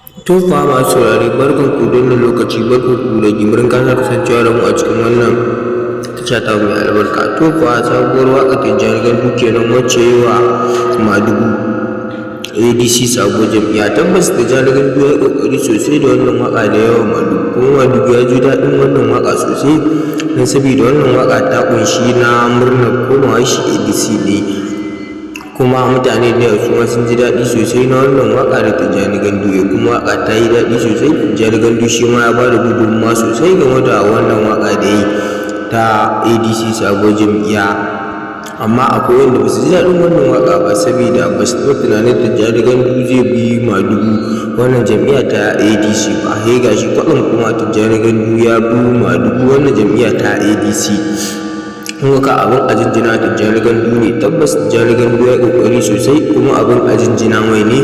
To fa masu saurare, barkan ku da wannan lokaci, barkan ku da jimirin kasa kasancewa da mu a cikin wannan tasha ta mai albarka. To fa, sabuwar waƙar Tijjani Gandu kenan wacce yi wa Madugu ADC, sabuwar jam'iyya. Tabbas Tijjani Gandu ya yi ƙoƙari sosai da wannan waƙa da yawa Madugu, kuma Madugu ya ji daɗin wannan waƙa sosai, don saboda wannan waƙa ta ƙunshi na murnar komawar shi ADC ne, kuma mutane da yawa su ma sun ji daɗi sosai na wannan waƙa da Tijjani Gandu ya, kuma waƙa ta yi daɗi sosai. Tijjani Gandu shi ma ya ba da gudunmawa sosai game da wannan waƙa da ya yi ta ADC, sabuwar jam'iyya. Amma akwai wanda ba su ji daɗin wannan waƙa ba, saboda ba su taɓa tunanin Tijjani Gandu zai bi Madugu wannan jam'iyya ta ADC ba. Sai ga shi kwatsam kuma Tijjani Gandu ya bi Madugu wannan jam'iyya ta ADC. Kun ga abin a jinjina Tijjani Gandu ne. Tabbas Tijjani Gandu ya yi ƙoƙari sosai, kuma abin a jinjina mai ne.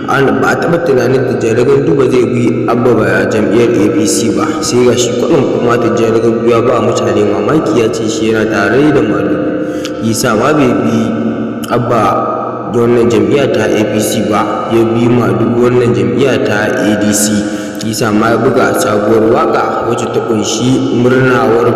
Ba a taɓa tunanin Tijjani Gandu ba zai bi Abba ba jam'iyyar APC ba, sai ga shi kwatsam kuma Tijjani Gandu ya ba mutane mamaki, ya ce shi yana tare da Madugu, isa ma bai bi Abba da wannan jam'iyya ta APC ba, ya bi Madugu wannan jam'iyya ta ADC. Isa ma ya buga sabuwar waƙa wacce ta ƙunshi murnawar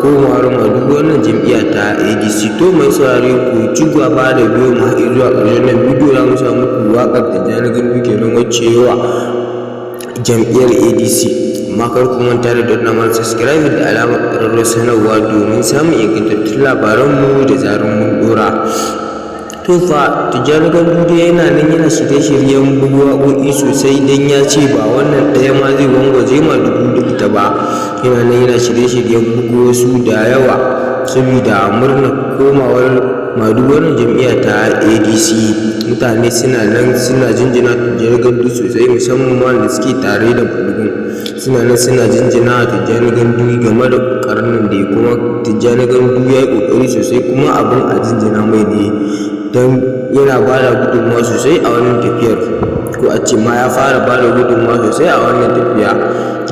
komawar Madugu wannan jam'iyya ta ADC. To mai saurare, ku ci gaba da biyo mu har zuwa ƙarshen nan bidiyo, za mu sa muku waƙar Tijjani Gandu kenan wacce yi wa jam'iyyar ADC. Amma kar ku manta da danna mana subscribe da alamar ƙararrawar sanarwa domin samun ingantattun labaranmu da zarar mun ɗora. To fa, Tijjani Gandu dai yana nan yana shirye-shiryen bugu waƙoƙi sosai, don ya ce ba wannan ɗaya ma zai gwangwaje Madugu da ita ba. Yana nan yana shirye-shiryen bugu wasu da yawa saboda murnar komawar Madugu wannan jam'iyya ta ADC. Mutane suna nan suna jinjina Tijjani Gandu sosai, musamman ma wanda suke tare da Madugun, suna nan suna jinjina Tijjani Gandu game da ƙoƙarin nan da ya. Kuma Tijjani Gandu ya yi ƙoƙari sosai, kuma abin a jinjina mai ne, don yana ba da gudunmawa sosai a wannan tafiyar, ko a ce ma ya fara ba da gudunmawa sosai a wannan tafiya,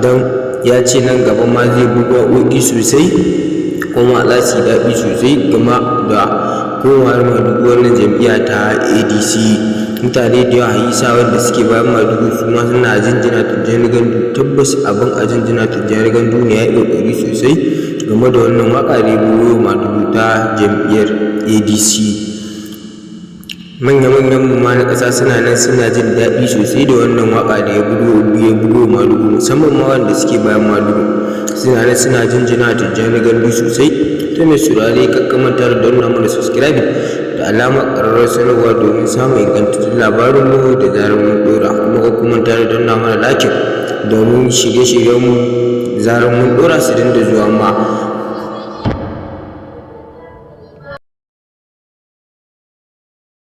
don ya ce nan gaba ma zai buga waƙoƙi sosai, kuma za su yi daɗi sosai game da komawar Madugu wannan jam'iyya ta ADC. Mutane da yawa, isa wanda suke bayan Madugu, su ma suna jinjina Tijjani Gandu. Tabbas abin a jinjina Tijjani Gandu ne, ya yi ƙoƙari sosai game da wannan waƙa da ya bugo Madugu ta jam'iyyar ADC. Manya-manyan mu ma na ƙasa suna nan suna jin daɗi sosai da wannan waƙa da ya bugo Madugu, musamman ma wanda suke bayan Madugu, suna nan suna jinjina Tijjani Gandu sosai. To mai saurare, kar ka manta da danna mana subscribe da alamar ƙararrawar sanarwa domin samun ingantattun labarinmu da zarar mun ɗora. Kuma kar ku manta da danna mana like domin shirye-shiryenmu da zarar mun ɗora su dinga zuwa ma.